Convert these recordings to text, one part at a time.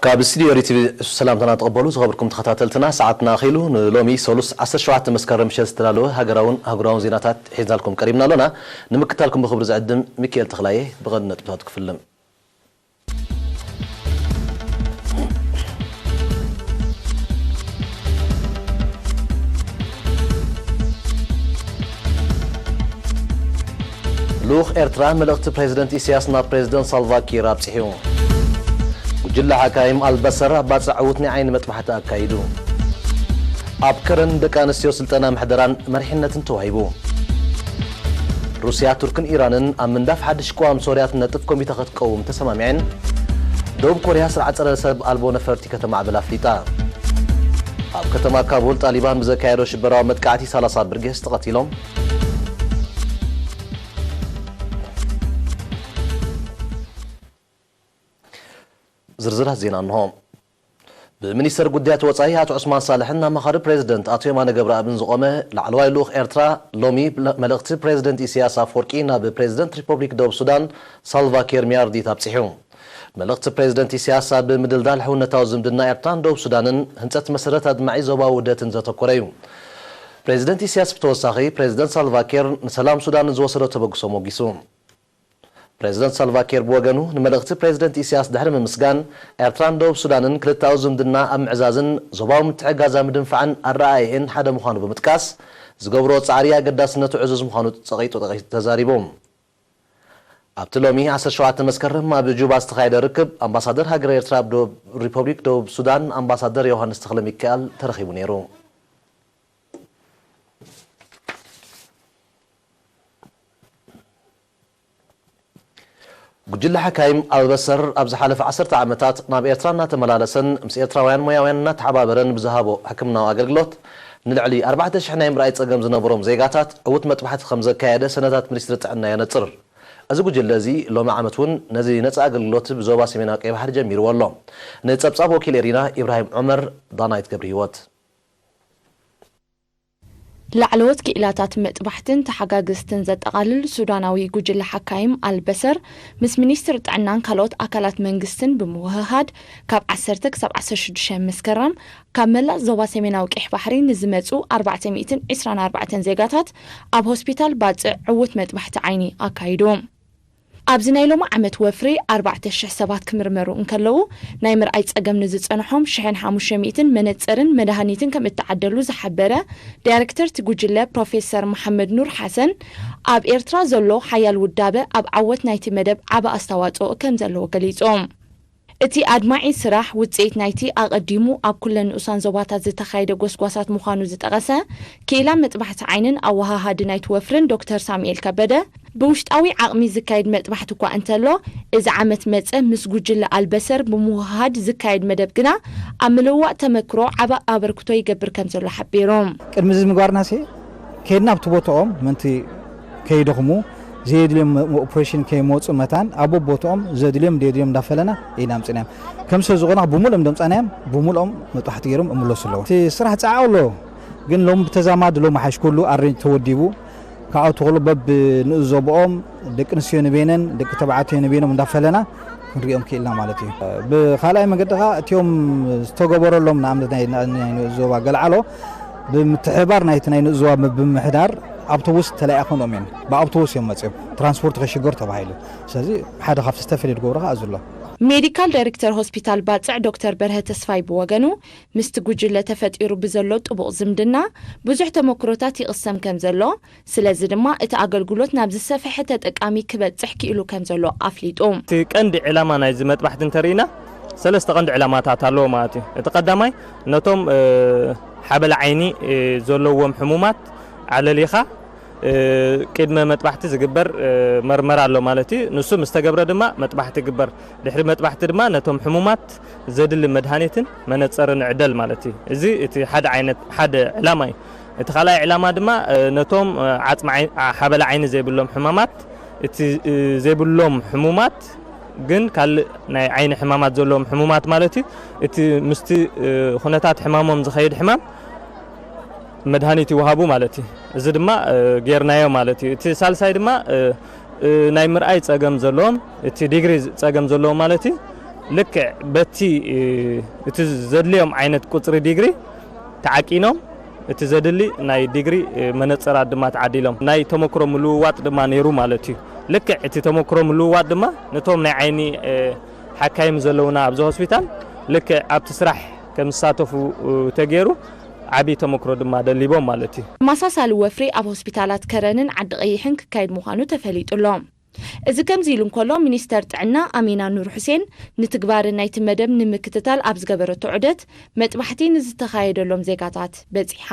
ካብ ስቱዲዮ ሪቲቪ ሰላምታና ተቐበሉ። ዝኸበርኩም ተኸታተልትና፣ ሰዓትና ኣኺሉ። ንሎሚ ሰሉስ ዓሰርተ ሸውዓተ መስከረም ምሸት ዝተዳለወ ሃገራውን ኣህጉራውን ዜናታት ሒዝናልኩም ቀሪብና ኣሎና። ንምክትታልኩም ብኽብሪ ዝዕድም ሚካኤል ተኽላየ። ብቐንዱ ነጥብታቱ ክፍልም። ልኡኽ ኤርትራ መልእኽቲ ፕሬዝደንት ኢሳያስ ናብ ፕሬዝደንት ሳልቫ ኪር ኣብጺሑ። ጉጅለ ሓካይም ኣልበሰር ኣብ ባጽዕ ዕዉት ናይ ዓይኒ መጥባሕቲ ኣካይዱ። ኣብ ከረን ደቂ ኣንስትዮ ስልጠና ምሕደራን መሪሕነትን ተዋሂቡ። ሩስያ፣ ቱርክን ኢራንን ኣብ ምንዳፍ ሓድሽ ቅዋም ሶርያ ትነጥፍ ኮሚተ ክትቀውም ተሰማሚዐን። ደቡብ ኮርያ ስርዓት ጸረ ሰብ ኣልቦ ነፈርቲ ከተማዕብል ኣፍሊጣ። ኣብ ከተማ ካቡል ጣሊባን ብዘካየዶ ሽበራዊ መጥቃዕቲ ሰላሳ ብርጌስ ተቐቲሎም። ዝርዝራት ዜና እንሆ። ብሚኒስተር ጉዳያት ወጻኢ ኣቶ ዑስማን ሳልሕን ኣማኻሪ ፕሬዝደንት ኣቶ የማነ ገብረኣብን ዝቖመ ላዕለዋይ ልኡኽ ኤርትራ፣ ሎሚ መልእኽቲ ፕሬዝደንት ኢሳያስ ኣፈወርቂ ናብ ፕሬዝደንት ሪፐብሊክ ደቡብ ሱዳን ሳልቫ ኪር ሚያርዲት ኣብጺሑ። መልእኽቲ ፕሬዝደንት ኢሳያስ ኣብ ምድልዳል ሕውነታዊ ዝምድና ኤርትራን ደቡብ ሱዳንን ህንጸት መሰረት ኣድማዒ ዞባዊ ውህደትን ዘተኮረ እዩ። ፕሬዝደንት ኢሳያስ ብተወሳኺ ፕሬዝደንት ሳልቫ ኪር ንሰላም ሱዳን ዝወሰዶ ተበግሶ ሞጊሱ። ፕሬዝደንት ሳልቫ ኪር ብወገኑ ንመልእኽቲ ፕሬዝደንት ኢሳያስ ድሕሪ ምምስጋን፣ ኤርትራን ደቡብ ሱዳንን ክልተኣዊ ዝምድና ኣብ ምዕዛዝን ዞባዊ ምትሕግጋዝ ኣብ ምድንፋዕን ኣረኣእየን ሓደ ምዃኑ ብምጥቃስ፣ ዝገብርዎ ጻዕሪ ኣገዳስነቱ ዕዙዝ ምዃኑ ጸቒጡ ጠቒ-፣ ተዛሪቡ። ኣብቲ ሎሚ ዓሰርተ ሸውዓተ መስከረም ኣብ ጁባ ዝተኻየደ ርክብ፣ ኣምባሳደር ሃገረ ኤርትራ ኣብ ደቡብ፣ ሪፐብሊክ ደቡብ ሱዳን ኣምባሳደር ዮሃንስ ተኽለሚካኤል ተረኺቡ ነይሩ። ጉጅለ ሓካይም ኣልበሰር ኣብ ዝሓለፈ ዓሰርተ ዓመታት ናብ ኤርትራ እናተመላለሰን ምስ ኤርትራውያን ሞያውያን እናተሓባበረን ብዝሃቦ ሕክምናዊ ኣገልግሎት፣ ንልዕሊ ኣርባዕተ ሽሕ ናይ ምርኣይ ጸገም ዝነበሮም ዜጋታት ዕዉት መጥባሕቲ ከም ዘካየደ ሰነዳት ሚኒስትሪ ጥዕና የነጽር። እዚ ጉጅለ እዚ ሎሚ ዓመት እውን ነዚ ነጻ ኣገልግሎት ብዞባ ሰሜናዊ ቀይ ባሕሪ ጀሚርዎ ኣሎ። ንጸብጻብ ወኪል ኤሪና ኢብራሂም ዑመር፣ ዳናይት ገብረ ህይወት። ላዕለዎት ክኢላታት መጥባሕትን ተሓጋገዝትን ዘጠቓልል ሱዳናዊ ጉጅለ ሓካይም ኣልበሰር፣ ምስ ሚኒስትር ጥዕናን ካልኦት ኣካላት መንግስትን ብምውህሃድ፣ ካብ ዓሰርተ ክሳብ ዓሰርተ ሽዱሽተ መስከረም፣ ካብ መላእ ዞባ ሰሜናዊ ቀይሕ ባሕሪ ንዝመጹ ኣርባዕተ ሚእትን ዕስራን ኣርባዕተን ዜጋታት ኣብ ሆስፒታል ባጽዕ ዕዉት መጥባሕቲ ዓይኒ ኣካይዱ። ኣብዚ ናይ ሎሚ ዓመት ወፍሪ ኣርባዕተ ሽሕ ሰባት ክምርመሩ እንከለዉ፣ ናይ ምርኣይ ጸገም ንዝጸንሖም ሽሕን ሓሙሽተ ሚእትን መነጸርን መድሃኒትን ከም እተዓደሉ ዝሓበረ ዳይረክተር እቲ ጉጅለ ፕሮፌሰር መሓመድ ኑር ሓሰን፣ ኣብ ኤርትራ ዘሎ ሓያል ውዳበ ኣብ ዓወት ናይቲ መደብ ዓቢ ኣስተዋጽኦ ከም ዘለዎ ገሊጹ። እቲ ኣድማዒ ስራሕ ውጽኢት ናይቲ ኣቐዲሙ ኣብ ኩለን ንኡሳን ዞባታት ዝተኻየደ ጎስጓሳት ምዃኑ ዝጠቐሰ ክኢላ መጥባሕቲ ዓይንን ኣወሃሃዲ ናይቲ ወፍርን ዶክተር ሳሙኤል ከበደ፣ ብውሽጣዊ ዓቕሚ ዝካየድ መጥባሕቲ እኳ እንተሎ፣ እዚ ዓመት መጸ ምስ ጉጅለ ኣልበሰር ብምውህሃድ ዝካየድ መደብ ግና ኣብ ምልውዋጥ ተመክሮ ዓቢ ኣበርክቶ ይገብር ከም ዘሎ ሓቢሩ። ቅድሚ እዚ ምግባርናሴ ከይድና ኣብቲ ቦታኦም ምእንቲ ከይደኽሙ፣ ዘየድልዮም ኦፕሬሽን ከይመፁ መታን ኣብ ቦታኦም ዘድልዮም ዘየድልዮም እንዳፈለና ኢና ኣምፅናዮም። ከም ሰብ ዝኾና ብምሉኦም ደምፃናዮም፣ ብምሉኦም መጥባሕቲ ገይሮም እምለሱ ኣለዉ። እቲ ስራሕ ፃዕቕ ኣሎ፣ ግን ሎም ብተዛማዲ ሎም ሓሽ ኩሉ ኣሬንጅ ተወዲቡ፣ ካብኣቱ ከሎ በብ ንእስ ዞብኦም ደቂ ኣንስትዮ ንቤነን ደቂ ተባዕትዮ ንቤኖም እንዳፈለና ክንሪኦም ክኢልና ማለት እዩ። ብኻልኣይ መገዲ ኸዓ እቲኦም ዝተገበረሎም ንኣብነት ናይ ናይ ንእስ ዞባ ገልዓሎ ብምትሕባር ናይቲ ናይ ንእስ ዞባ ብምምሕዳር ኣውቶቡስ ተለኣኾኖም እየን። ብኣውቶቡስ እዮም መፅኦም ትራንስፖርት ከሽገር ተባሂሉ። ስለዚ ሓደ ካብቲ ዝተፈለየ ዝገብሮ ኸዓ እዚ ኣሎ። ሜዲካል ዳይሬክተር ሆስፒታል ባጽዕ ዶክተር በርሀ ተስፋይ ብወገኑ፣ ምስቲ ጉጅለ ተፈጢሩ ብዘሎ ጥቡቕ ዝምድና ብዙሕ ተመክሮታት ይቕሰም ከም ዘሎ፣ ስለዚ ድማ እቲ ኣገልግሎት ናብ ዝሰፍሐ ተጠቃሚ ክበጽሕ ክኢሉ ከም ዘሎ ኣፍሊጡ። እቲ ቀንዲ ዕላማ ናይዚ መጥባሕቲ እንተርኢና፣ ሰለስተ ቀንዲ ዕላማታት ኣለዎ ማለት እዩ። እቲ ቀዳማይ፣ ነቶም፣ እ፣ ሓበላ ዓይኒ፣ እ፣ ዘለዎም ሕሙማት ኣለሊኻ፣ እ፣ ቅድመ መጥባሕቲ ዝግበር፣ እ፣ መርመራ ኣሎ ማለት እዩ። ንሱ ምስ ተገብረ ድማ መጥባሕቲ ይግበር። ድሕሪ መጥባሕቲ ድማ ነቶም ሕሙማት ዘድሊ መድሃኒትን መነጸርን ዕደል ማለት እዩ። እዚ እቲ ሓደ ዓይነት፣ ሓደ ዕላማ እዩ። እቲ ካልኣይ ዕላማ ድማ፣ እ፣ ነቶም፣ እ፣ ዓጽሚ ዓይን-፣ ዓ-፣ ሓበላ ዓይኒ ዘይብሎም ሕማማት፣ እቲ፣ እ፣ ዘይብሎም ሕሙማት ግን ካልእ ናይ ዓይኒ ሕማማት ዘለዎም ሕሙማት ማለት እዩ። እቲ ምስቲ፣ እ፣ ኩነታት ሕማሞም ዝኸይድ ሕማም መድሃኒት ይወሃቡ ማለት እዩ። እዚ ድማ፣ እ፣ ጌርናዮ ማለት እዩ። እቲ ሳልሳይ ድማ፣ እ፣ እ፣ ናይ ምርኣይ ጸገም ዘለዎም፣ እቲ ዲግሪ ጸገም ዘለዎም ማለት እዩ፣ ልክዕ በቲ እቲ ዘድልዮም ዓይነት ቁፅሪ ዲግሪ ተዓቂኖም፣ እቲ ዘድሊ ናይ ዲግሪ መነፀራት ድማ ተዓዲሎም፣ ናይ ተመክሮ ምልውዋጥ ድማ ነይሩ ማለት እዩ። ልክዕ እቲ ተመክሮ ምልውዋጥ ድማ ነቶም ናይ ዓይኒ ሓካይም ዘለውና ኣብዚ ሆስፒታል ልክዕ ኣብቲ ስራሕ ከም ዝሳተፉ ተገይሩ፣ ዓብዪ ተመክሮ ድማ ደሊቦም ማለት እዩ። ተመሳሳሊ ወፍሪ ኣብ ሆስፒታላት ከረንን ዓዲ ቀይሕን ክካየድ ምዃኑ ተፈሊጡ ኣሎ። እዚ ከምዚ ኢሉ እንከሎ፣ ሚኒስተር ጥዕና ኣሚና ኑር ሑሴን ንትግባረ ናይቲ መደብ ንምክትታል ኣብ ዝገበረቶ ዑደት፣ መጥባሕቲ ንዝተኻየደሎም ዜጋታት በጺሓ።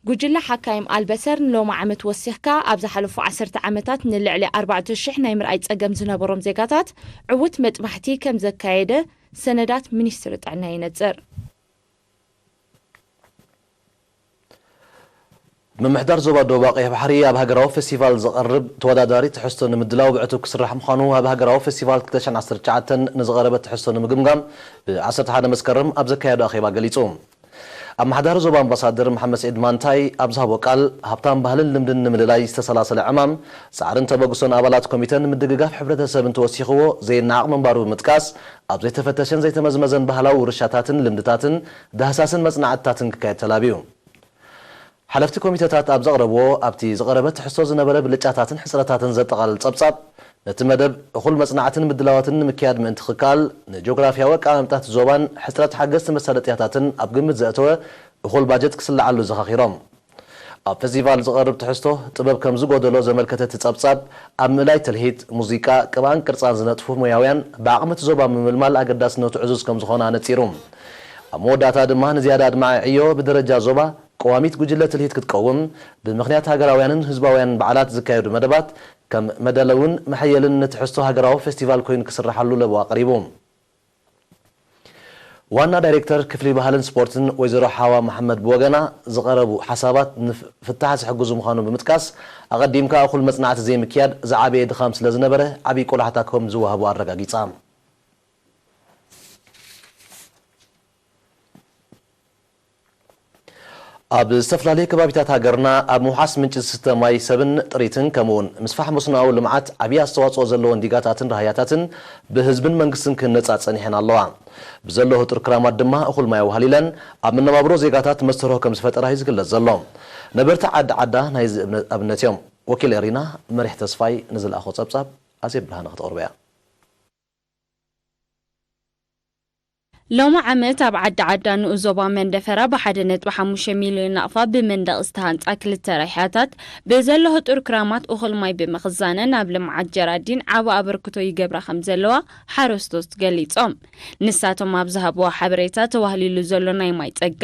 ጉጅለ ሓካይም ኣልበሰር ንሎሚ ዓመት ወሲኽካ ኣብ ዝሓለፉ ዓሰርተ ዓመታት ንልዕሊ ኣርባዕተ ሽሕ ናይ ምርኣይ ጸገም ዝነበሮም ዜጋታት ዕዉት መጥባሕቲ ከም ዘካየደ ሰነዳት ሚኒስትሪ ጥዕና የነጽር። ምምሕዳር ዞባ ደቡብ ቀይሕ ባሕሪ ኣብ ሃገራዊ ፌስቲቫል ዝቐርብ ተወዳዳሪ ትሕዝቶ ንምድላው ብዕቱብ ክስራሕ ምዃኑ ኣብ ሃገራዊ ፌስቲቫል ክልተ ሽሕን ዓሰርተ ትሽዓተን ንዝቐረበ ትሕዝቶ ንምግምጋም ብ ዓሰርተ ሓደ መስከረም ኣብ ዘካየዶ ኣኼባ ገሊጹ። ኣመሓዳሪ ዞባ ኣምባሳደር መሓመድ ስዒድ ማንታይ ኣብ ዝሃቦ ቃል፣ ሃብታም ባህልን ልምድን ንምልላይ ዝተሰላሰለ ዕማም፣ ጻዕርን ተበግሶን ኣባላት ኮሚተን ምድግጋፍ ሕብረተሰብን ተወሲኽዎ ዘየነዓቕ ምንባሩ ብምጥቃስ፣ ኣብ ዘይተፈተሸን ዘይተመዝመዘን ባህላዊ ውርሻታትን ልምድታትን ዳህሳስን መጽናዕትታትን ክካየድ ተላብዩ። ሓለፍቲ ኮሚተታት ኣብ ዘቕረብዎ፣ ኣብቲ ዝቐረበ ትሕዝቶ ዝነበረ ብልጫታትን ሕጽረታትን ዘጠቓልል ጸብጻብ፣ ነቲ መደብ እኹል መጽናዕትን ምድላዋትን ንምክያድ ምእንቲ ክከኣል፣ ንጂኦግራፍያዊ ኣቀማምጣ እቲ ዞባን ሕጽረት ሓገዝቲ መሳለጥያታትን ኣብ ግምት ዘእተወ እኹል ባጀት ክስልዓሉ ዘኻኺሮም። ኣብ ፈስቲቫል ዝቐርብ ትሕዝቶ፣ ጥበብ ከም ዝጎደሎ ዘመልከተ እቲ ጸብጻብ፣ ኣብ ምእላይ ትልሂት፣ ሙዚቃ፣ ቅብኣን ቅርጻን ዝነጥፉ ሞያውያን ብዓቕሚ እቲ ዞባ ምምልማል ኣገዳስነቱ ዕዙዝ ከም ዝኾነ ኣነጺሩ። ኣብ መወዳእታ ድማ፣ ንዝያዳ ኣድማዒ ዕዮ ብደረጃ ዞባ፣ ቀዋሚት ጉጅለ ትልሂት ክትቀውም፣ ብምኽንያት ሃገራውያንን ህዝባውያንን በዓላት ዝካየዱ መደባት ከም መዳለውን መሐየልን ንትሕዝቶ ሃገራዊ ፈስቲቫል ኮይኑ ክስርሓሉ ለበዋ ቀሪቡ። ዋና ዳይሬክተር ክፍሊ ባህልን ስፖርትን ወይዘሮ ሓዋ መሓመድ ብወገና፣ ዝቐረቡ ሓሳባት ንፍታሕ ዝሕግዙ ምዃኑ ብምጥቃስ፣ ኣቐዲምካ እኹል መጽናዕቲ ዘይምክያድ ዝዓበየ ድኻም ስለዝነበረ፣ ዓብዪ ቆላሕታ ከም ዝወሃቦ ኣረጋጊጻ። ኣብ ዝተፈላለዩ ከባቢታት ሃገርና ኣብ ምውሓስ ምንጪ ዝስተ ማይ ሰብን ጥሪትን ከምኡውን ምስፋሕ መስኖኣዊ ልምዓት ዓብዪ ኣስተዋፅኦ ዘለዎን ዲጋታትን ራህያታትን ብህዝብን መንግስትን ክህነፃ ፀኒሐን ኣለዋ። ብዘሎ ህጡር ክራማት ድማ እኹል ማይ ኣዋህሊለን ኣብ መነባብሮ ዜጋታት መስተርሆ ከም ዝፈጠራ እዩ ዝግለፅ ዘሎ። ነበርቲ ዓዲ ዓዳ ናይዚ እብነ- ኣብነት እዮም። ወኪል ኤሪና መሪሕ ተስፋይ ንዝለኣኾ ፀብፃብ ኣዜብ ብርሃነ ክተቕርቦ እያ። ሎሚ ዓመት ኣብ ዓዲ ዓዳ ንኡስ ዞባ መንደፈራ ብሓደ ነጥቢ ሓሙሽተ ሚልዮን ናቕፋ ብመንደቕ ዝተሃንጻ ክልተ ራሕያታት ብዘሎ ህጡር ክራማት እኹል ማይ ብምኽዛነን ኣብ ልምዓት ጀራዲን ዓቢ ኣበርክቶ ይገብራ ከም ዘለዋ ሓረስቶት ገሊጾም። ንሳቶም ኣብ ዝሃብዎ ሓበሬታ ተዋህሊሉ ዘሎ ናይ ማይ ጸጋ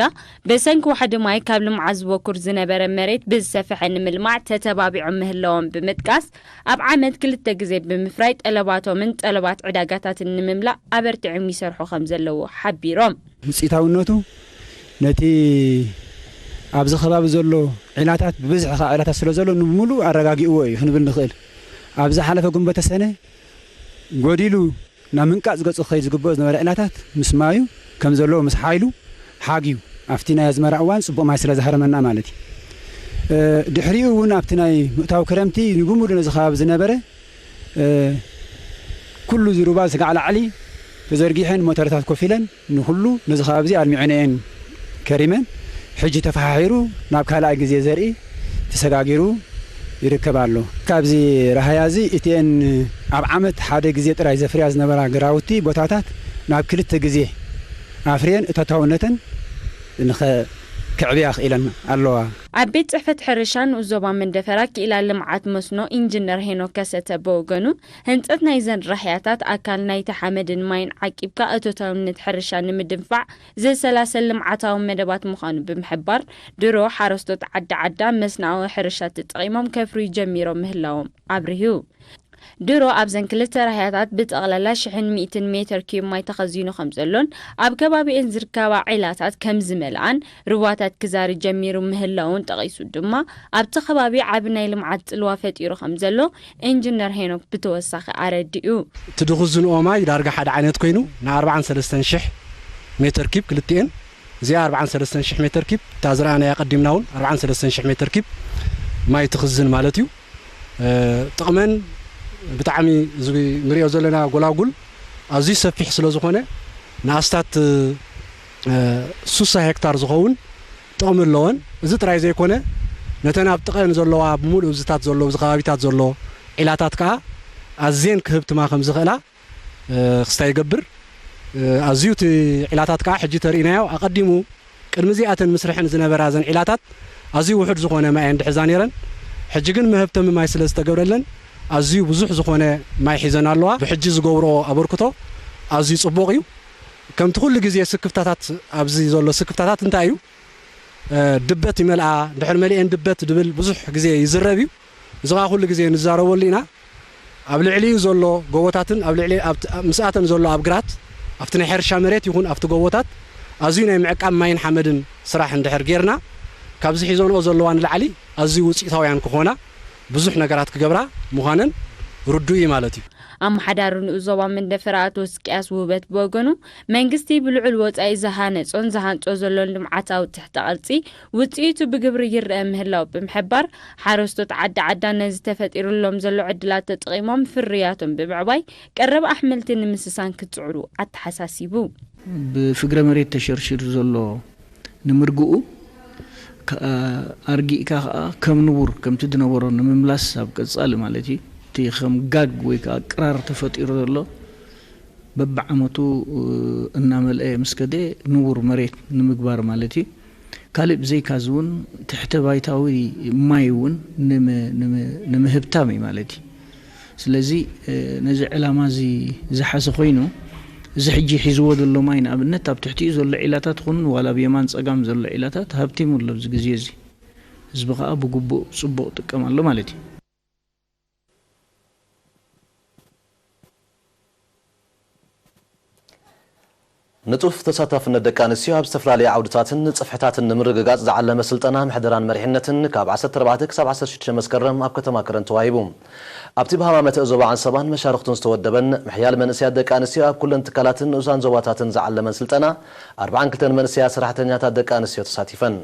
ብሰንኪ ዋሕዲ ማይ ካብ ልምዓት ዝበኩር ዝነበረ መሬት ብዝሰፍሐ ንምልማዕ ተተባቢዖም ምህላዎም ብምጥቃስ ኣብ ዓመት ክልተ ግዜ ብምፍራይ ጠለባቶምን ጠለባት ዕዳጋታትን ንምምላእ ኣበርቲዖም ይሰርሑ ከም ዘለዉ ሓቢሮም። ውፅኢታውነቱ ነቲ ኣብዚ ከባቢ ዘሎ ዒላታት ብብዝሒ ከዓ ዒላታት ስለ ዘሎ ንብሙሉእ ኣረጋጊእዎ እዩ ክንብል ንኽእል። ኣብ ዝሓለፈ ጉንበተ ሰነ ጎዲሉ ናብ ምንቃፅ ገፁ ክኸይድ ዝግብኦ ዝነበረ ዒላታት ምስ ማዩ ከም ዘለዎ ምስ ሓይሉ ሓግዩ ኣብቲ ናይ ኣዝመራ እዋን ፅቡቕ ማይ ስለ ዝሃረመና ማለት እዩ። ድሕሪኡ እውን ኣብቲ ናይ ምእታው ክረምቲ ንብሙሉ ነዚ ከባቢ ዝነበረ ኩሉ እዚ ሩባ ስጋዕ ላዕሊ ተዘርጊሐን ሞተርታት ኮፍ ኢለን ንኹሉ ነዚ ከባቢ እዚ ኣልሚዐን እየን ከሪመን። ሕጂ ተፈሓሒሩ ናብ ካልኣይ ግዜ ዘርኢ ተሰጋጊሩ ይርከብ ኣሎ። ካብዚ ራህያ እዚ እቲኤን ኣብ ዓመት ሓደ ግዜ ጥራይ ዘፍርያ ዝነበራ ግራውቲ ቦታታት ናብ ክልተ ግዜ ኣፍርየን እቶታውነተን ንኸ ክዕብያ ክኢለን ኣለዋ። ኣብ ቤት ጽሕፈት ሕርሻ ንኡስ ዞባ መንደፈራ ክኢላ ልምዓት መስኖ ኢንጅነር ሄኖክ ከሰተ ብወገኑ፣ ህንጸት ናይዘን ራህያታት ኣካል ናይቲ ሓመድን ማይን ዓቂብካ እቶታውነት ሕርሻ ንምድንፋዕ ዝሰላሰል ልምዓታዊ መደባት ምዃኑ ብምሕባር፣ ድሮ ሓረስቶት ዓዲ ዓዳ መስኖኣዊ ሕርሻ ተጠቒሞም ከፍርዩ ጀሚሮም ምህላዎም ኣብሪሁ። ድሮ ኣብዘን ክልተ ራህያታት ብጠቕላላ ሽሕን ሚእትን ሜተር ኪዩብ ማይ ተኸዚኑ ከም ዘሎን ኣብ ከባቢኤን ዝርከባ ዒላታት ከም ዝመልኣን ሩባታት ክዛሪ ጀሚሩ ምህላዉን ጠቒሱ ድማ ኣብቲ ከባቢ ዓቢ ናይ ልምዓት ጽልዋ ፈጢሩ ከም ዘሎ ኢንጅነር ሄኖክ ብተወሳኺ ኣረዲኡ። እቲ ድኽዝንኦ ማይ ዳርጋ ሓደ ዓይነት ኮይኑ ን ኣርብዓን ሰለስተን ሽሕ ሜተር ኪብ ክልቲኤን እዚኣ ኣርብዓን ሰለስተን ሽሕ ሜተር ኪብ እታ ዝረኣናያ ቀዲምና እውን ኣርብዓን ሰለስተን ሽሕ ሜተር ኪብ ማይ ትኽዝን ማለት እዩ። ጥቕመን ብጣዕሚ እዚ ንሪኦ ዘለና ጎላጉል ኣዝዩ ሰፊሕ ስለ ዝኾነ ንኣስታት ሱሳ ሄክታር ዝኸውን ጥቕሚ ኣለዎን። እዚ ጥራይ ዘይኮነ ነተን ኣብ ጥቐን ዘለዋ ብምሉእ እዝታት ዘሎ ኣብዚ ከባቢታት ዘሎ ዒላታት ከዓ ኣዝየን ክህብትማ ከም ዝኽእላ ክስታይ ይገብር። ኣዝዩ እቲ ዒላታት ከዓ ሕጂ ተርእናዮ ኣቐዲሙ ቅድሚ እዚኣተን ምስርሐን ዝነበራ እዘን ዒላታት ኣዝዩ ውሑድ ዝኾነ ማይ እንድሕዛ ነይረን። ሕጂ ግን መህብተሚ ማይ ስለ ዝተገብረለን ኣዝዩ ብዙሕ ዝኾነ ማይ ሒዘን ኣለዋ። ብሕጂ ዝገብርኦ ኣበርክቶ ኣዝዩ ጽቡቕ እዩ። ከምቲ ኩሉ ግዜ ስክፍታታት ኣብዚ ዘሎ ስክፍታታት እንታይ እዩ? ድበት ይመልኣ፣ ድሕር መሊኤን ድበት ድብል ብዙሕ ግዜ ይዝረብ እዩ። እዚ ኸዓ ኩሉ ግዜ ንዛረበሉ ኢና። ኣብ ልዕሊኡ ዘሎ ጎቦታትን ኣብ ልዕሊ ኣብቲ- ምስኣተን ዘሎ ኣብ ግራት ኣብቲ ናይ ሕርሻ መሬት ይኹን ኣብቲ ጎቦታት ኣዝዩ ናይ ምዕቃብ ማይን ሓመድን ስራሕ እንድሕር ጌርና ካብዚ ሒዘንኦ ዘለዋ ንላዕሊ ኣዝዩ ውፅኢታውያን ክኾና ብዙሕ ነገራት ክገብራ ምዃነን ርዱእ እዩ ማለት እዩ። ኣመሓዳሪ ንኡስ ዞባ መንደፈራ ኣቶ ስቅያስ ውህበት ብወገኑ፣ መንግስቲ ብልዑል ወጻኢ ዝሃነጾን ዝሃንጾ ዘሎን ልምዓታዊ ትሕተ ቅርጺ ውጽኢቱ ብግብሪ ይረኣ ምህላው ብምሕባር፣ ሓረስቶት ዓዲ ዓዳን ነዚ ተፈጢሩሎም ዘሎ ዕድላት ተጠቒሞም ፍርያቶም ብምዕባይ ቀረብ ኣሕምልቲ ንምስሳን ክጽዕሩ ኣተሓሳሲቡ። ብፍግረ መሬት ተሸርሺሩ ዘሎ ንምርግኡ ከ- ኣርጊእካ ከኣ ከም ንቡር ከምቲ ዝነበሮ ንምምላስ ኣብ ቀጻሊ ማለት እዩ። እቲ ከም ጋግ ወይ ከኣ ቅራር ተፈጢሩ ዘሎ በብዓመቱ እናመልአ ምስ ከደ ንቡር መሬት ንምግባር ማለት እዩ። ካልእ ብዘይካዚ እውን ትሕተ ባይታዊ ማይ እውን ንምህብታም እዩ ማለት እዩ። ስለዚ ነዚ ዕላማ እዚ ዝሓዘ ኮይኑ እዚ ሕጂ ሒዝዎ ዘሎ ማይ ንኣብነት ኣብ ትሕቲኡ ዘሎ ዒላታት ኹን ዋላ ብየማን ጸጋም ዘሎ ዒላታት ሃብቲሙ ኣሎ ኣብዚ ግዜ እዚ። ህዝቢ ኸዓ ብግቡእ ጽቡቕ ጥቀም ኣሎ ማለት እዩ። ንጡፍ ተሳታፍነት ደቂ ኣንስትዮ ኣብ ዝተፈላለዩ ዓውድታትን ጽፍሕታትን ንምርግጋጽ ዝዓለመ ስልጠና ምሕደራን መሪሕነትን ካብ ዓሰርተ ኣርባዕተ ክሳብ ዓሰርተ ሽዱሽተ መስከረም ኣብ ከተማ ከረን ተዋሂቡ። ኣብቲ ብሃማመተ ዞባ ዓንሰባን መሻርኽቱን ዝተወደበን ምሕያል መንእሰያት ደቂ ኣንስትዮ ኣብ ኩለን ትካላትን ንኡሳን ዞባታትን ዝዓለመን ስልጠና ኣርብዓን ክልተን መንእሰያት ሰራሕተኛታት ደቂ ኣንስትዮ ተሳቲፈን።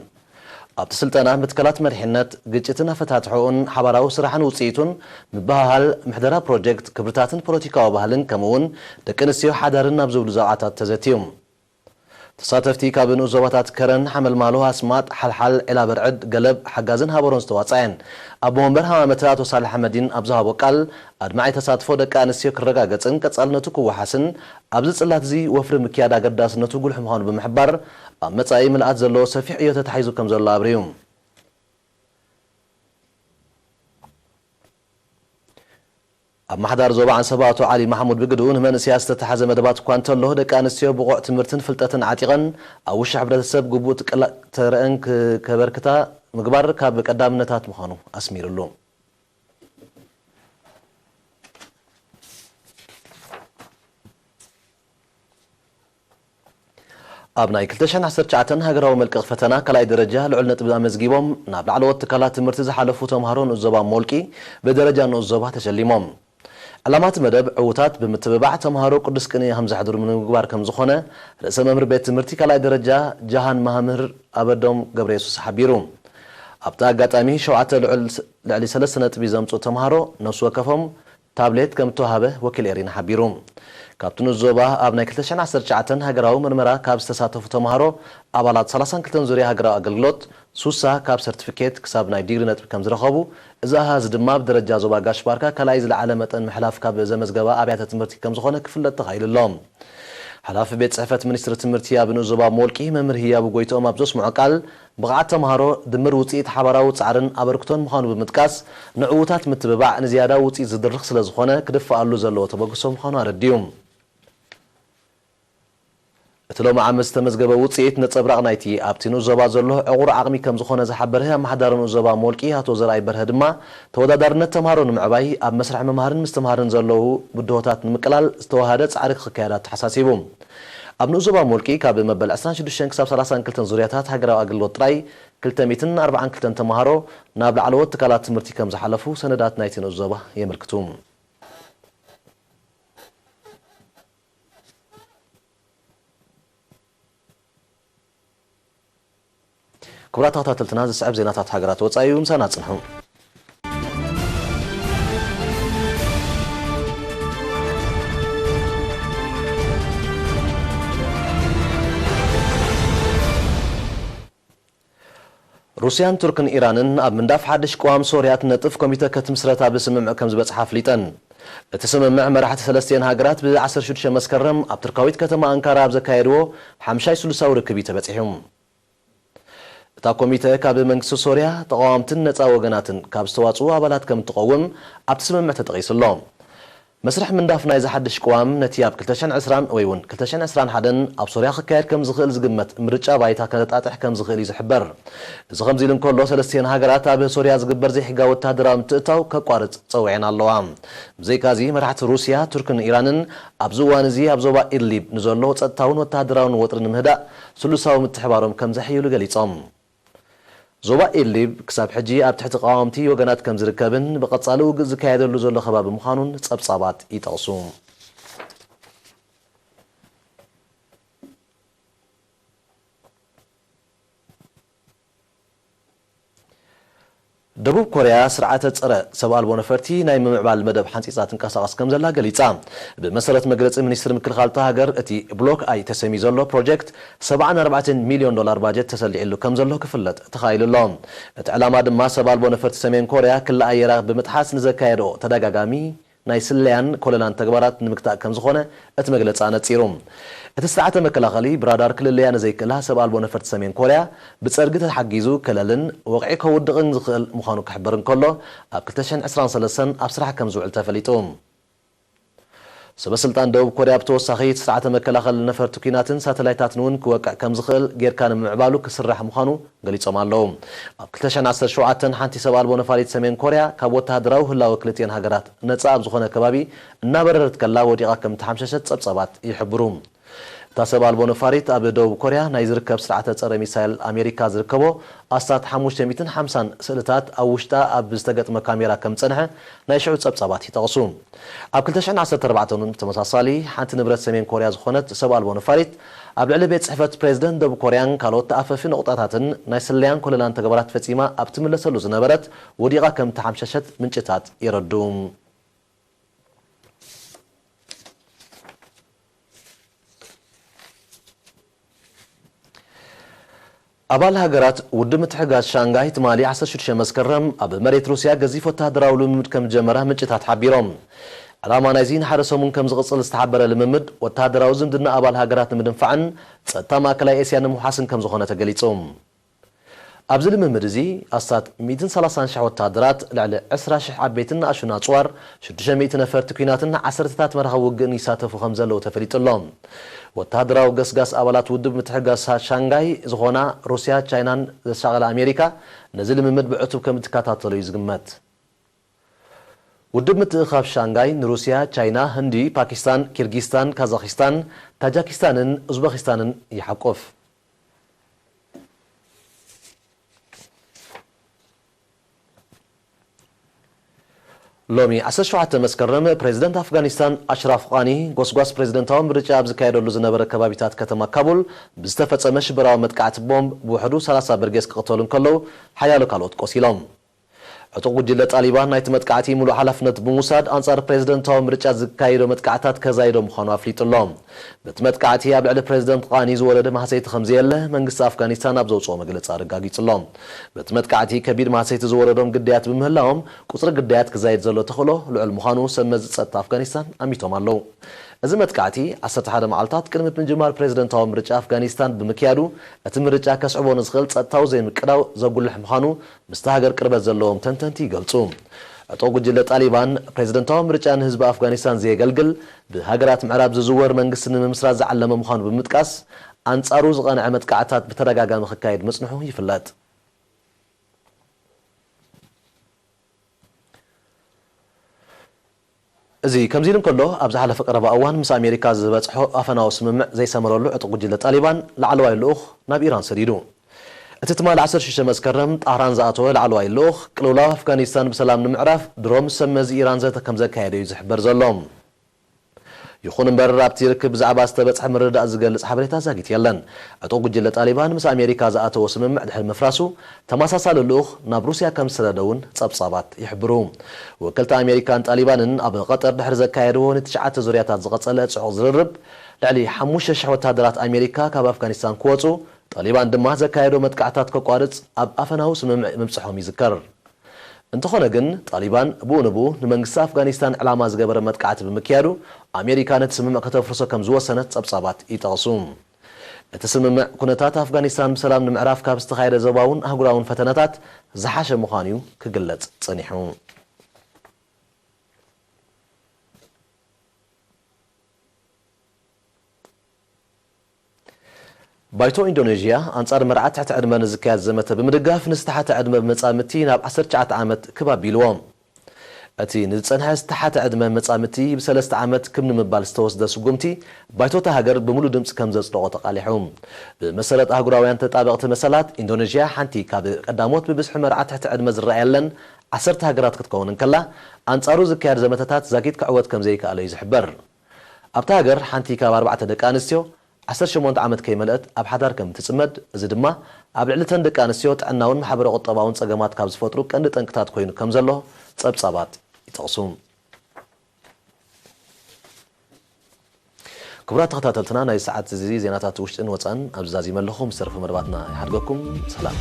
ኣብቲ ስልጠና መትከላት መሪሕነት፣ ግጭትን ኣፈታትሕኡን፣ ሓባራዊ ስራሕን ውፅኢቱን፣ ምብህሃል፣ ምሕደራ ፕሮጀክት፣ ክብርታትን ፖለቲካዊ ባህልን ከምኡ እውን ደቂ ኣንስትዮ ሓዳርን ኣብ ዝብሉ ዛዕባታት ተዘትዩ። ተሳተፍቲ ካብ ንኡስ ዞባታት ከረን፣ ሓመልማሎ፣ ኣስማጥ፣ ሓልሓል፣ ዒላ በርዕድ፣ ገለብ፣ ሓጋዝን ሃበሮን ዝተዋፅኣየን ኣቦ ወንበር ሃማመተ ኣቶ ሳልሕ ኣሕመዲን ኣብ ዝሃቦ ቃል ኣድማዒ ተሳትፎ ደቂ ኣንስትዮ ክረጋገፅን ቀፃልነቱ ክወሓስን ኣብዚ ጽላት እዚ ወፍሪ ምክያድ ኣገዳስነቱ ጉልሕ ምዃኑ ብምሕባር ኣብ መጻኢ ምልኣት ዘለዎ ሰፊሕ ዕዮ ተታሒዙ ከም ዘሎ ኣብርዩ። ኣብ ማሕዳር ዞባ ዓንሰባ ኣቶ ዓሊ ማሕሙድ ብግድኡ ንመንእሰያት ዝተታሓዘ መደባት እኳ እንተሎ ደቂ ኣንስትዮ ብቑዕ ትምህርትን ፍልጠትን ዓጢቐን ኣብ ውሽጢ ሕብረተሰብ ግቡእ ትቅላ- ተረአን ክ- ከበርክታ ምግባር ካብ ቀዳምነታት ምዃኑ ኣስሚሩሉ። ኣብ ናይ ክልተ ሽሕን ዓሰርተ ትሽዓተን ሃገራዊ መልቀቕ ፈተና ካልኣይ ደረጃ ልዑል ነጥቢ ኣመዝጊቦም ናብ ላዕለዎት ትካላት ትምህርቲ ዝሓለፉ ተምሃሮ ንኡስ ዞባ ሞልቂ ብደረጃ ንኡስ ዞባ ተሸሊሞም። ዕላማ እቲ መደብ ዕዉታት ብምትብባዕ ተምሃሮ ቅዱስ ቅንኢ ከምዘሕድሩ ንምግባር ከምዝኾነ ርእሰ መምህር ቤት ትምህርቲ ካልኣይ ደረጃ ጃሃን መምህር ኣበዶም ገብረየሱስ ሓቢሩ። ኣብቲ ኣጋጣሚ ሸውዓተ ልዑል ልዕሊ ሰለስተ ነጥቢ ዘምጽኡ ተምሃሮ ነፍሲ ወከፎም ታብሌት ከም እተዋህበ ወኪል ኤሪና ሓቢሩ። ካብቲ ንኡስ ዞባ ኣብ ናይ ክልተ ሽሕን ዓሰርተ ትሽዓተን ሃገራዊ መርመራ ካብ ዝተሳተፉ ተምሃሮ ኣባላት ሰላሳን ክልተን ዙርያ ሃገራዊ ኣገልግሎት ሱሳ ካብ ሰርቲፊኬት ክሳብ ናይ ዲግሪ ነጥቢ ከም ዝረኸቡ፣ እዚ ኣሃዝ ድማ ብደረጃ ዞባ ጋሽ ባርካ ካልኣይ ዝለዓለ መጠን ምሕላፍ ካብ ዘመዝገባ ኣብያተ ትምህርቲ ከም ዝኾነ ክፍለጥ ተኻኢሉ ኣሎ። ሓላፊ ቤት ጽሕፈት ሚኒስትሪ ትምህርቲ ኣብ ንኡስ ዞባ ሞልቂ መምህር ህያቡ ጎይትኦም ኣብ ዘስምዖ ቃል፣ ብቕዓት ተምሃሮ ድምር ውጽኢት ሓባራዊ ጻዕርን ኣበርክቶን ምዃኑ ብምጥቃስ፣ ንዕዉታት ምትብባዕ ንዝያዳ ውጽኢት ዝድርኽ ስለ ዝኾነ ክድፈኣሉ ዘለዎ ተበግሶ ምዃኑ ኣረዲኡ። እቲ ሎሚ ዓመት ዝተመዝገበ ውጽኢት ነጸብራቕ ናይቲ ኣብቲ ንኡስ ዞባ ዘሎ ዕቑር ዓቕሚ ከም ዝኾነ ዝሓበረ ኣመሓዳሪ ንኡስ ዞባ ሞልቂ ኣቶ ዘርኣይ በርሀ ድማ፣ ተወዳዳርነት ተምሃሮ ንምዕባይ ኣብ መስርሕ ምምሃርን ምስትምሃርን ዘለዉ ብድሆታት ንምቅላል ዝተዋሃደ ጻዕሪ ክካየድ ኣተሓሳሲቡ። ኣብ ንኡስ ዞባ ሞልቂ ካብ መበል ዕስራን ሽዱሽተን ክሳብ ሰላሳን ክልተን ዙርያታት ሃገራዊ ኣገልግሎት ጥራይ ክልተ ሚእትን ኣርባዓን ክልተን ተምሃሮ ናብ ላዕለዎት ትካላት ትምህርቲ ከም ዝሓለፉ ሰነዳት ናይቲ ንኡስ ዞባ የመልክቱ። ክቡራት ተኸታተልትና፣ ዝስዕብ ዜናታት ሃገራት ወጻኢ እዩ። ምሳና ጽንሑ። ሩስያን ቱርክን ኢራንን ኣብ ምንዳፍ ሓድሽ ቅዋም ሶርያ ትነጥፍ ኮሚተ ክትምስረት ኣብ ስምምዕ ከም ዝበጽሓ ኣፍሊጠን። እቲ ስምምዕ መራሕቲ ሰለስቲአን ሃገራት ብ ዓሰርተ ሽዱሽተ መስከረም ኣብ ቱርካዊት ከተማ ኣንካራ ኣብ ዘካየድዎ ሓምሻይ ስሉሳዊ ርክብ እዩ ተበጺሑ። እታ ኮሚተ ካብ መንግስቲ ሶርያ፣ ተቓወምትን ነጻ ወገናትን ካብ ዝተዋጽኡ ኣባላት ከም እትቐውም ኣብቲ ስምምዕ ተጠቒሱ ኣሎ። መስርሕ ምንዳፍ ናይዚ ሓድሽ ቅዋም ነቲ ኣብ ክልተ ሽሕን ዕስራን ወይ እውን ክልተ ሽሕን ዕስራን ሓደን ኣብ ሶርያ ክካየድ ከም ዝኽእል ዝግመት ምርጫ ባይታ ከነጣጥሕ ከም ዝኽእል እዩ ዝሕበር። እዚ ከምዚ ኢሉ እንከሎ፣ ሰለስቲአን ሃገራት ኣብ ሶርያ ዝግበር ዘይሕጋዊ ወተሃደራዊ ምትእትታው ከቋርጽ ጸዊዐን ኣለዋ። ብዘይካዚ፣ መራሕቲ ሩስያ፣ ቱርክን ኢራንን ኣብዚ እዋን እዚ ኣብ ዞባ ኢድሊብ ንዘሎ ጸጥታውን ወተሃደራውን ወጥሪ ንምህዳእ ስሉሳዊ ምትሕባሮም ከም ዘሕይሉ ገሊጾም። ዞባ ኢድሊብ ክሳብ ሕጂ ኣብ ትሕቲ ተቓወምቲ ወገናት ከም ዝርከብን ብቐጻሊ ውግእ ዝካየደሉ ዘሎ ከባቢ ምዃኑን ጸብጻባት ይጠቕሱ። ደቡብ ኮርያ ስርዓተ ጸረ ሰብ ኣልቦ ነፈርቲ ናይ ምምዕባል መደብ ሓንጺጻ ትንቀሳቐስ ከም ዘላ ገሊጻ። ብመሰረት መግለጺ ሚኒስትሪ ምክልኻል እታ ሃገር፣ እቲ ብሎክ ኣይ ተሰምዩ ዘሎ ፕሮጀክት ሰብዓን ኣርባዕተን ሚልዮን ዶላር ባጀት ተሰሊዕሉ ከም ዘሎ ክፍለጥ ተኻኢሉ ኣሎ። እቲ ዕላማ ድማ ሰብ ኣልቦ ነፈርቲ ሰሜን ኮርያ ክሊ ኣየራ ብምጥሓስ ንዘካየድኦ ተደጋጋሚ ናይ ስለያን ኮለላን ተግባራት ንምግታእ ከም ዝኾነ እቲ መግለጺ ኣነጺሩ። እቲ ስርዓተ መከላኸሊ ብራዳር ክልለያ ንዘይክእላ ሰብ ኣልቦ ነፈርቲ ሰሜን ኮርያ ብጸርጊ ተሓጊዙ ከለልን ወቕዒ ከውድቕን ዝኽእል ምዃኑ ክሕበር እንከሎ፣ ኣብ ክልተ ሽሕን ዕስራን ሰለስተን ኣብ ስራሕ ከም ዝውዕል ተፈሊጡ። ሰበ ስልጣን ደቡብ ኮርያ ብተወሳኺ እቲ ስርዓተ መከላኸሊ ነፈርቲ ኲናትን ሳተላይታትን እውን ክወቅዕ ከም ዝኽእል ጌርካ ንምምዕባሉ ክስራሕ ምዃኑ ገሊጾም ኣለዉ። ኣብ ክልተ ሽሕን ዓሰርተ ሸውዓተን ሓንቲ ሰብ ኣልቦ ነፋሪት ሰሜን ኮርያ ካብ ወተሃደራዊ ህላወ ክልቲኤን ሃገራት ነጻ ኣብ ዝኾነ ከባቢ እናበረረት ከላ ወዲቓ ከም እተሓምሸሸት ጸብጻባት ይሕብሩ። እታ ሰብ ኣልቦ ነፋሪት ኣብ ደቡብ ኮርያ ናይ ዝርከብ ስርዓተ ጸረ ሚሳይል ኣሜሪካ ዝርከቦ ኣስታት ሓሙሽተ ሚእትን ሓምሳን ስእልታት ኣብ ውሽጣ ኣብ ዝተገጥመ ካሜራ ከም ዝጸንሐ ናይ ሽዑ ጸብጻባት ይጠቕሱ። ኣብ ክልተ ሽሕን ዓሰርተ ኣርባዕተን እውን ብተመሳሳሊ ሓንቲ ንብረት ሰሜን ኮርያ ዝኾነት ሰብ ኣልቦ ነፋሪት ኣብ ልዕሊ ቤት ጽሕፈት ፕሬዝደንት ደቡብ ኮርያን ካልኦት ተኣፈፊ ነቑጣታትን ናይ ስለያን ኮለላን ተግባራት ፈጺማ ኣብ ትምለሰሉ ዝነበረት ወዲቓ ከም እተሓምሸሸት ምንጭታት የረድኡ። ኣባል ሃገራት ውድብ ምትሕግጋዝ ሻንጋይ ትማሊ ዓሰርተ ሽዱሽተ መስከረም ኣብ መሬት ሩስያ ገዚፍ ወተሃደራዊ ልምምድ ከም ዝጀመራ ምንጭታት ሓቢሮም። ዕላማ ናይዚ ንሓደ ሰሙን ከም ዝቕጽል ዝተሓበረ ልምምድ፣ ወተሃደራዊ ዝምድና ኣባል ሃገራት ንምድንፋዕን ጸጥታ ማእከላይ ኤስያ ንምውሓስን ከም ዝኾነ ተገሊጹ። ኣብዚ ልምምድ እዚ ኣስታት ሚእትን ሰላሳን ሽሕ ወተሃደራት፣ ልዕሊ ዕስራ ሽሕ ዓበይትን ንኣሽቱን ኣጽዋር፣ ሽዱሽተ ሚእቲ ነፈርቲ ኲናትን ዓሰርተታት መራኽብ ውግእን ይሳተፉ ከም ዘለዉ ተፈሊጡ ኣሎ። ወተሃደራዊ ገስጋስ ኣባላት ውድብ ምትሕግጋዝ ሻንጋይ ዝኾና ሩስያ፣ ቻይናን ዘሻቐላ ኣሜሪካ ነዚ ልምምድ ብዕቱብ ከም እትከታተሎ እዩ ዝግመት። ውድብ ምትእኻብ ሻንጋይ ንሩስያ፣ ቻይና፣ ህንዲ፣ ፓኪስታን፣ ኪርጊስታን፣ ካዛኪስታን፣ ታጃኪስታንን ኡዝበኪስታንን ይሓቁፍ። ሎሚ ዓሰርተ ሸውዓተ መስከረም ፕሬዝደንት ኣፍጋኒስታን ኣሽራፍ ቃኒ ጎስጓስ ፕሬዝደንታዊ ምርጫ ኣብ ዝካየደሉ ዝነበረ ከባቢታት ከተማ ካቡል ብዝተፈጸመ ሽበራዊ መጥቃዕቲ ቦምብ ብውሕዱ ሰላሳ በርጌስ ክቕተሉ እንከለዉ ሓያሎ ካልኦት ቆሲሎም። ዕጡቕ ጉጅለ ጣሊባን ናይቲ መጥቃዕቲ ምሉእ ሓላፍነት ብምውሳድ ኣንጻር ፕሬዝደንታዊ ምርጫ ዝካየዶ መጥቃዕታት ከዛይዶ ምዃኑ ኣፍሊጡ ኣሎ። በቲ መጥቃዕቲ ኣብ ልዕሊ ፕሬዝደንት ቃኒ ዝወረደ ማህሰይቲ ከም ዘየለ መንግስቲ ኣፍጋኒስታን ኣብ ዘውጽኦ መግለጺ ኣረጋጊጹ ኣሎ። በቲ መጥቃዕቲ ከቢድ ማህሰይቲ ዝወረዶም ግዳያት ብምህላዎም ቁጽሪ ግዳያት ክዛይድ ዘሎ ተኽእሎ ልዑል ምዃኑ ሰብ መዚ ጸጥታ ኣፍጋኒስታን ኣሚቶም ኣለዉ። እዚ መጥቃዕቲ ዓሰርተ ሓደ መዓልታት ቅድሚ ምጅማር ፕሬዝደንታዊ ምርጫ ኣፍጋኒስታን ብምክያዱ፣ እቲ ምርጫ ከስዕቦ ንዝኽእል ጸጥታዊ ዘይምቅዳው ዘጉልሕ ምዃኑ ምስቲ ሃገር ቅርበት ዘለዎም ተንተንቲ ይገልጹ። ዕጡቕ ጉጅለ ጣሊባን ፕሬዝደንታዊ ምርጫ ንህዝቢ ኣፍጋኒስታን ዘየገልግል፣ ብሃገራት ምዕራብ ዝዝወር መንግስቲ ንምምስራት ዝዓለመ ምዃኑ ብምጥቃስ፣ ኣንጻሩ ዝቐንዐ መጥቃዕታት ብተደጋጋሚ ክካየድ ምጽንሑ ይፍለጥ። እዚ ከምዚ ኢሉ እንከሎ፣ ኣብ ዝሓለፈ ቀረባ እዋን ምስ ኣሜሪካ ዝበጽሖ ኣፈናዊ ስምምዕ ዘይሰመረሉ ዕጡቕ ጉጅለ ጣሊባን ላዕለዋይ ልኡኽ ናብ ኢራን ሰዲዱ። እቲ ትማሊ ዓሰርተ ሽዱሽተ መስከረም ጣህራን ዝኣተወ ላዕለዋይ ልኡኽ፣ ቅልውላው ኣፍጋኒስታን ብሰላም ንምዕራፍ ድሮ ምስ ሰብ መዚ ኢራን ዘተ ከም ዘካየደ እዩ ዝሕበር ዘሎ። ይኹን እምበር፣ ኣብቲ ርክብ ብዛዕባ ዝተበጽሐ ምርድዳእ ዝገልጽ ሓበሬታ ዛጊት የለን። ዕጡቕ ጉጅለ ጣሊባን ምስ ኣሜሪካ ዝኣተዎ ስምምዕ ድሕሪ ምፍራሱ፣ ተመሳሳሊ ልኡኽ ናብ ሩስያ ከም ዝሰደደ እውን ጸብጻባት ይሕብሩ። ወከልቲ ኣሜሪካን ጣሊባንን ኣብ ቀጠር ድሕሪ ዘካየድዎ ንትሽዓተ ዙርያታት ዝቐጸለ ጽዑቕ ዝርርብ፣ ልዕሊ ሓሙሽተ ሽሕ ወተሃደራት ኣሜሪካ ካብ ኣፍጋኒስታን ክወጹ፣ ጣሊባን ድማ ዘካየዶ መጥቃዕታት ከቋርጽ ኣብ ኣፈናዊ ስምምዕ ምብጽሖም ይዝከር። እንተኾነ ግን፣ ጣሊባን ብኡ ንብኡ ንመንግስቲ ኣፍጋኒስታን ዕላማ ዝገበረ መጥቃዕቲ ብምክያዱ፣ ኣሜሪካ ነቲ ስምምዕ ከተፍርሶ ከም ዝወሰነት ጸብጻባት ይጠቕሱ። እቲ ስምምዕ፣ ኩነታት ኣፍጋኒስታን ብሰላም ንምዕራፍ ካብ ዝተኻየደ ዞባውን ኣህጉራውን ፈተነታት ዝሓሸ ምዃኑ እዩ ክግለጽ ጸኒሑ። ባይቶ ኢንዶኔዥያ ኣንጻር መርዓ ትሕቲ ዕድመ ንዝካየድ ዘመተ ብምድጋፍ፣ ንዝተሓተ ዕድመ ብመጻምድቲ ናብ ዓሰርተ ትሽዓተ ዓመት ክብ ኣቢልዎ። እቲ ንዝጸንሐ ዝተሓተ ዕድመ መጻምድቲ ብሰለስተ ዓመት ክብ ንምባል ዝተወስደ ስጉምቲ፣ ባይቶ እታ ሃገር ብምሉእ ድምጺ ከም ዘጽደቖ ተቓሊሑ። ብመሰረት ኣህጉራውያን ተጣበቕቲ መሰላት፣ ኢንዶኔዥያ ሓንቲ ካብ ቀዳሞት ብብዝሒ መርዓ ትሕቲ ዕድመ ዝረኣየለን ዓሰርተ ሃገራት ክትከውን እንከላ፣ ኣንጻሩ ዝካየድ ዘመተታት ዛጊት ክዕወት ከም ዘይከኣለ እዩ ዝሕበር። ኣብታ ሃገር ሓንቲ ካብ ኣርባዕተ ደቂ ኣንስትዮ ዓሰርተ ሸሞንተ ዓመት ከይመልአት ኣብ ሓዳር ከም እትጽመድ፣ እዚ ድማ ኣብ ልዕሊ እተን ደቂ ኣንስትዮ ጥዕናውን ማሕበረ-ቁጠባውን ጸገማት ካብ ዝፈጥሩ ቀንዲ ጠንቅታት ኮይኑ ከም ዘሎ ጸብጻባት ይጠቕሱ። ክቡራት ተኸታተልትና፣ ናይ ሰዓት እዚ ዜናታት ውሽጥን ወጻእን ኣብዚ ዛዚመ ኣለኹ። ምስ ተረፈ መደባትና ይሓድገኩም። ሰላም።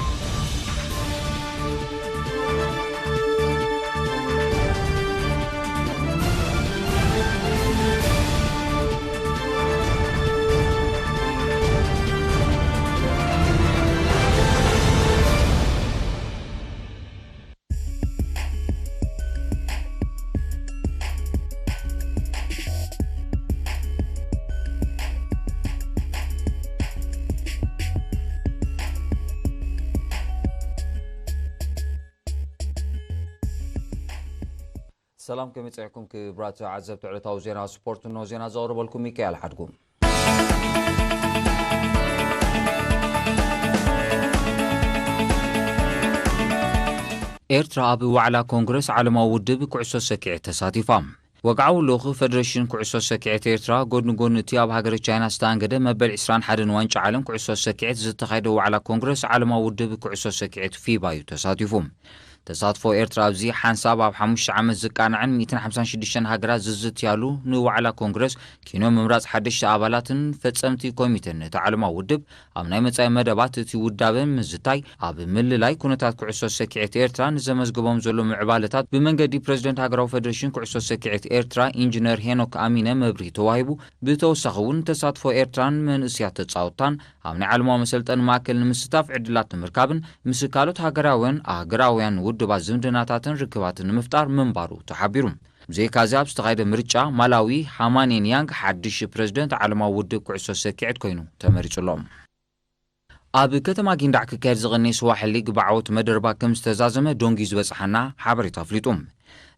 ሰላም፣ ከመይ ጸኒሕኩም ክቡራት ተዓዘብቲ ዕለታዊ ዜና ስፖርት? እንሆ ዜና ዘቕርበልኩም ሚካኤል ሓድጉ። ኤርትራ ኣብ ዋዕላ ኮንግረስ ዓለማዊ ውድብ ኩዕሶ ሰኪዔት ተሳቲፋ። ወግዓዊ ልኡኽ ፈደረሽን ኩዕሶ ሰኪዔት ኤርትራ፣ ጎድኒ ጎኒ እቲ ኣብ ሃገረ ቻይና ዝተኣንገደ መበል ዕስራን ሓደን ዋንጫ ዓለም ኩዕሶ ሰኪዔት ዝተኻየደ ዋዕላ ኮንግረስ ዓለማዊ ውድብ ኩዕሶ ሰኪዔት ፊባ እዩ ተሳቲፉ። ተሳትፎ ኤርትራ ኣብዚ ሓንሳብ ኣብ ሓሙሽተ ዓመት ዝቃንዐን ሚእትን ሓምሳን ሽዱሽተን ሃገራት ዝዝትያሉ ንዋዕላ ኮንግረስ ኪኖ ምምራጽ ሓደሽቲ ኣባላትን ፈጸምቲ ኮሚተን ነቲ ዓለማዊ ውድብ ኣብ ናይ መጻኢ መደባት እቲ ውዳበ ምዝታይ፣ ኣብ ምልላይ ኩነታት ኩዕሶ ሰኪዔት ኤርትራ ንዘመዝግቦም ዘሎ ምዕባለታት ብመንገዲ ፕረዚደንት ሃገራዊ ፈደረሽን ኩዕሶ ሰኪዔት ኤርትራ ኢንጂነር ሄኖክ ኣሚነ መብርሂ ተዋሂቡ። ብተወሳኺ እውን ተሳትፎ ኤርትራን መንእስያት ተጻወትታን ኣብ ናይ ዓለማዊ መሰልጠኒ ማእከል ንምስታፍ ዕድላት ንምርካብን ምስ ካልኦት ሃገራውያን ኣህገራውያን ውድባት ዝምድናታትን ርክባትን ንምፍጣር ምንባሩ ተሓቢሩ። ብዘይካዚ ኣብ ዝተኻየደ ምርጫ ማላዊ ሃማኔን ያንግ ሓድሽ ፕረዚደንት ዓለማዊ ውድብ ኩዕሶ ሰኪዔት ኮይኑ ተመሪጹ ኣሎ። ኣብ ከተማ ጊንዳዕ ክካየድ ዝቐነየ ስዋሕል ሊግ ብዓወት መደርባ ከም ዝተዛዘመ ዶንጊ ዝበጽሓና ሓበሬታ ኣፍሊጡ።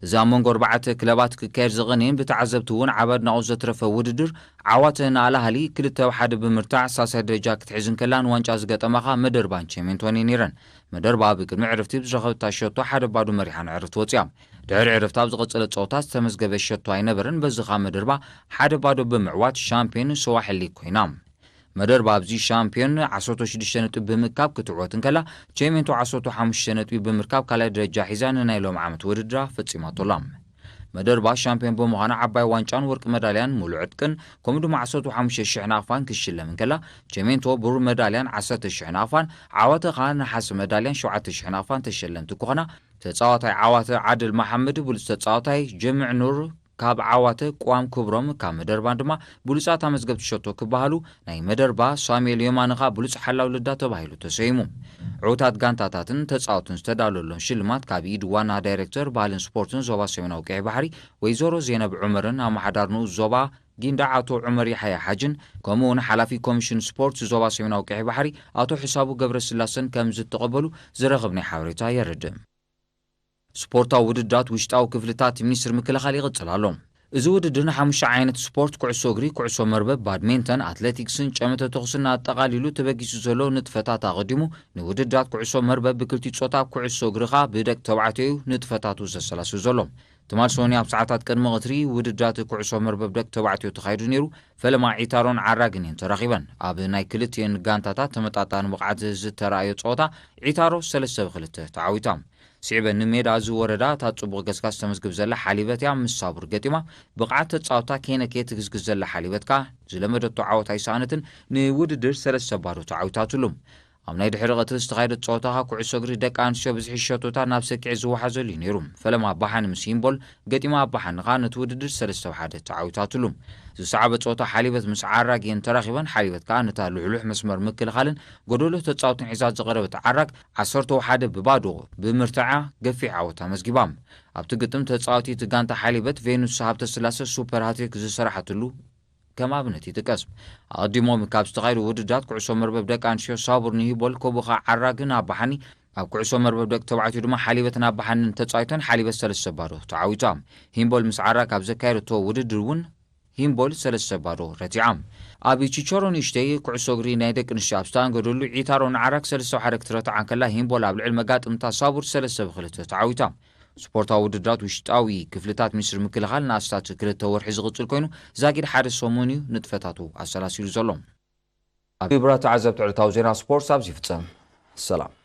እዚ ኣብ መንጎ ኣርባዕተ ክለባት ክካየድ ዝቐነየን ብተዓዘብቲ እውን ዓቢ ኣድናቖት ዘትረፈ ውድድር ዓዋተ ንኣል ኣህሊ ክልተ ብ ሓደ ብምርታዕ ሳልሳይ ደረጃ ክትሕዝ እንከላ ንዋንጫ ዝገጠማኻ መደርባን ቸሜንቶን እየን ነይረን። መደርባ ኣብ ቅድሚ ዕርፍቲ ብዝረኸበታ ሸቶ ሓደ ባዶ መሪሓ ንዕርፍቲ ወፂኣ። ድሕሪ ዕርፍቲ ኣብ ዝቐጸለ ጸወታ ዝተመዝገበ ሸቶ ኣይነበረን። በዚ ኸኣ መደርባ ሓደ ባዶ ብምዕዋት ሻምፒዮን ስዋሕል ሊግ ኮይና። መደርባ ኣብዚ ሻምፒዮን ዓሰርተ ሽዱሽተ ነጥቢ ብምእካብ ክትዕወት እንከላ፣ ቼሜንቶ ዓሰርተ ሓሙሽተ ነጥቢ ብምርካብ ካልኣይ ደረጃ ሒዛ ንናይ ሎም ዓመት ውድድራ ፈጺማቶ ኣላ። መደርባ ሻምፒዮን ብምዃና ዓባይ ዋንጫን ወርቂ መዳልያን ሙሉእ ዕጥቅን፣ ከምኡ ድማ ዓሰርተ ሓሙሽተ ሽሕ ናቕፋን ክሽለም እንከላ፣ ቼሜንቶ ብሩር መዳልያን ዓሰርተ ሽሕ ናቕፋን፣ ዓዋተ ኸኣ ነሓስ መዳልያን ሸውዓተ ሽሕ ናቕፋን ተሸለምቲ ክኾና፣ ተጻዋታይ ዓዋተ ዓድል መሓመድ ብሉጽ ተጻዋታይ፣ ጀምዕ ኑር ካብ ዓዋተ፣ ቅዋም ክብሮም ካብ መደርባን ድማ ብሉጻት ኣመዝገብቲ ሸቶ ክበሃሉ፣ ናይ መደርባ ሳሙኤል የማነ ኸኣ ብሉጽ ሓላው ልዳ ተባሂሉ ተሰይሙ። ዕዉታት ጋንታታትን ተጻወትን ዝተዳለወሎም ሽልማት ካብ ኢድ ዋና ዳይሬክተር ባህልን ስፖርትን ዞባ ሰሜናዊ ቀይሕ ባሕሪ ወይዘሮ ዜነብ ዑመርን ኣመሓዳር ንኡስ ዞባ ጊንዳዕ ኣቶ ዑመር የሓያ ሓጅን ከምኡውን ሓላፊ ኮሚሽን ስፖርት ዞባ ሰሜናዊ ቀይሕ ባሕሪ ኣቶ ሕሳቡ ገብረስላሰን ከም ዝተቐበሉ ዝረኸብናዮ ሓበሬታ የረድእ። ስፖርታዊ ውድድራት ውሽጣዊ ክፍልታት ሚኒስትሪ ምክልኻል ይቕጽል ኣሎ። እዚ ውድድር ንሓሙሽተ ዓይነት ስፖርት፣ ኩዕሶ እግሪ፣ ኩዕሶ መርበብ፣ ባድሜንተን፣ ኣትሌቲክስን ጨመተ ተኹስን ኣጠቓሊሉ ተበጊሱ ዘሎ ንጥፈታት ኣቐዲሙ፣ ንውድድራት ኩዕሶ መርበብ ብክልቲኡ ጾታ፣ ኩዕሶ እግሪ ኸኣ ብደቂ ተባዕትዮ እዩ ንጥፈታቱ ዘሰላስል ዘሎ። ትማል ሰኑይ ኣብ ሰዓታት ቅድሚ ቐትሪ ውድድራት ኩዕሶ መርበብ ደቂ ተባዕትዮ ተኻይዱ ነይሩ። ፈለማ ዒታሮን ዓራግን እየን ተራኺበን። ኣብ ናይ ክልቲኤን ጋንታታት ተመጣጣኒ ብቕዓት ዝተራእዮ ጸወታ ዒታሮ ሰለስተ ብ ክልተ ተዓዊታ። ስዒበ ንሜዳ እዚ ወረዳ እታ ጽቡቕ ገስጋስ ተመዝግብ ዘላ ሓሊበት እያ ምስ ሳቡር ገጢማ። ብቕዓት ተጻወታ ከይነከየ ትግዝግዝ ዘላ ሓሊበት ከኣ ዝለመደቶ ዓወት ኣይሰኣነትን፣ ንውድድር ሰለስተ ባዶ ተዓዊታትሉ። ኣብ ናይ ድሕሪ ቀትሪ ዝተኻየደ ጸወታ ከኣ ኩዕሶ እግሪ ደቂ ኣንስትዮ ብዝሒ ሸቶታት ናብ ሰኪዕ ዝወሓዘሉ እዩ ነይሩ። ፈለማ ኣባሓኒ ምስ ሂምቦል ገጢማ ኣባሓኒ ከኣ ነቲ ውድድር ሰለስተ ብሓደ ተዓዊታትሉ። ዝሰዓበ ጸወታ ሓሊበት ምስ ዓራግ እየን ተራኺበን። ሓሊበት ከኣ ነታ ልሕሉሕ መስመር ምክልኻልን ጎደሎ ተጻወትን ሒዛ ዝቐረበት ዓራግ ዓሰርተ ብሓደ ብባዶ ብምርትዓ ገፊሕ ዓወት ኣመዝጊባ። ኣብቲ ግጥም ተጻዋቲት ጋንታ ሓሊበት ቬኑስ ሃብተስላሰ ሱፐር ሃትሪክ ዝሰራሓትሉ ከም ኣብነት ይጥቀስ። ኣቐዲሞም ካብ ዝተኻየዱ ውድድራት ኩዕሶ መርበብ ደቂ ኣንስትዮ ሳቡር ንሂቦል፣ ኮቡኻ ዓራግን ኣባሓኒ፣ ኣብ ኩዕሶ መርበብ ደቂ ተባዕትዮ ድማ ሓሊበትን ኣባሓንን ተጻዊተን ሓሊበት ሰለስተ ባዶ ተዓዊታ። ሂምቦል ምስ ዓራግ ኣብ ዘካየደቶ ውድድር እውን ሂምቦል ሰለስተ ባዶ ረቲዓ። ኣብ ቺቸሮ ንእሽተይ ኩዕሶ እግሪ ናይ ደቂ ኣንስትዮ ኣብ ዝተኣንገደሉ ዒታሮ ንዓራግ ሰለስተ ሓደ ክትረትዓ እንከላ፣ ሂምቦል ኣብ ልዕሊ መጋጥምታ ሳቡር ሰለስተ ብክልተ ተዓዊታ። ስፖርታዊ ውድድራት ውሽጣዊ ክፍልታት ሚኒስትሪ ምክልኻል ንኣስታት ክልተ ወርሒ ዝቕጽል ኮይኑ፣ ዛጊድ ሓደ ሰሙን እዩ ንጥፈታቱ ኣሰላሲሉ ዘሎ። ኣብ ክቡራት ተዓዘብቲ ዕለታዊ ዜና ስፖርት ኣብዚ ይፍጸም። ሰላም።